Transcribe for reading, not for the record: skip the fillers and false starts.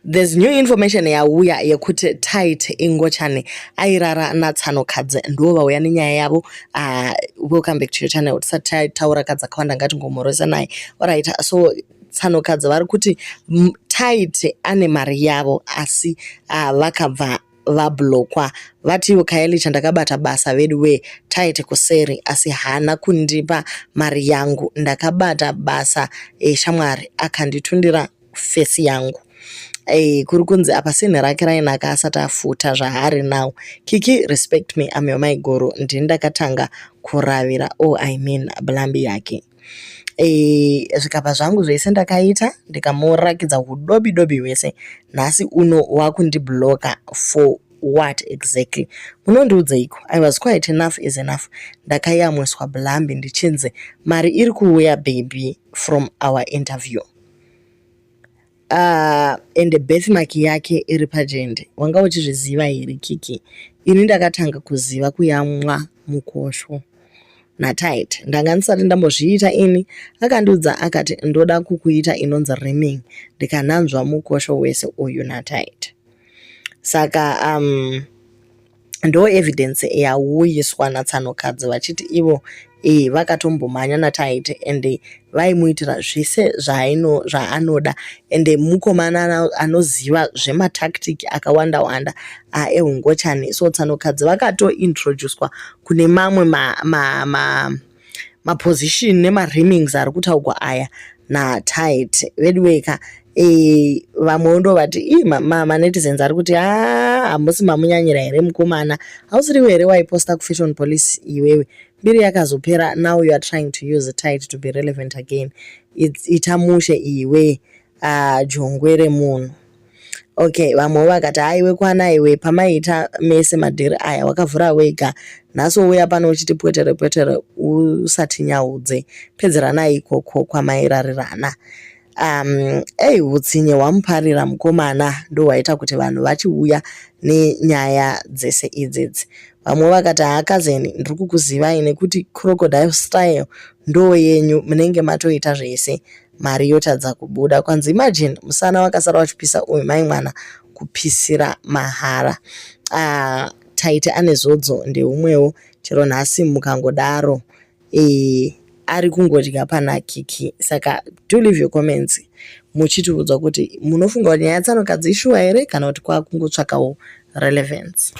There's new information yauya yekuti Tyte ingochani airara natsanokadzi ndivo vauya nenyaya yavo. Welcome back to your channel. Tisati taura kadzakawanda ngatingomhoresa naye. Alright, so tsanokadzi vari kuti Tyte ane mari yavo asi vakabva vablockwa. Vatiwo Khayelitsha ndakabata basa vedu wee Tyte kuseri asi haana kundipa mari yangu. Ndakabata basa shamwari akanditundira face yangu. Kuri kunzi apa sinhi rake rainaka asati afuta zvaari now. Kiki, respect me, I'm your maiguru. Ndini ndakatanga kuravira, oh I mean blambi yake. Zvikabva zvangu zvese ndakaita ndikamurakidza udobi dobi hwese. Nhasi uno wakundibloka for what exactly? Munondiudzeiko? I was quite enough is enough. Ndakayamwiswa blambi ndichinzi mari iri kuuya baby from our interview. Ende birthmark yake iri pajende. Wanga uchizviziva here Kiki? Ini ndakatanga kuziva kuyamwa mukosho naTyte. Ndanga ndisati ndambozviita ini. Akandiudza akati ndoda kukuita inonzi rimming. Ndikananzva mukosho wese uyu naTyte. Saka ndo evidence yauyiswa natsanokadzi vachiti ivo vakatombomhanya naTyte ende vaimuitira zvese zvaanoda ende mukomana anoziva zvematactic akawanda wanda ehungochani. So tsanokadzi vakatointroducwa kune mamwe maposition nemarimmings ari kutaurwa aya naTyte. Veduweka vamwewo ndovati ii manetizens ari kuti haa hamusi mamunyanyira here mukomana, hausiriwo here waiposta kufashion police iwewe. Mbiri yakazopera, now you are trying to use Tyte to be relevant again. Ita mushe iwe jongwe remunhu. Okay, vamwewo vakati haiwe kwana iwe pamaita mese madhiri aya wakavhura wega. Nhasi wouya pano uchiti pwetere pwetere usatinyaudze. Pedzeranai ikoko kwamairarirana. Ei utsinye hwamuparira mukomana ndo hwaita kuti vanhu vachiuya nenyaya dzese idzidzi. Vamwe vakati haa kazeni ndiri kukuzivai nekuti crocodile style ndo yenyu munenge matoita zvese mari yotadza kubuda. Kwanzi imagine musana wakasara wachipisa uyu mai mwana kupisira mahara. Tyte ane zodzo ndeumwewo chero nhasi mukangodaro ari kungodya pana Kiki. Saka do leave your comments muchitiudza kuti munofunga kuti nyaya yatsanokadzi ishuwa here kana kuti kwakungotsvakawo relevance.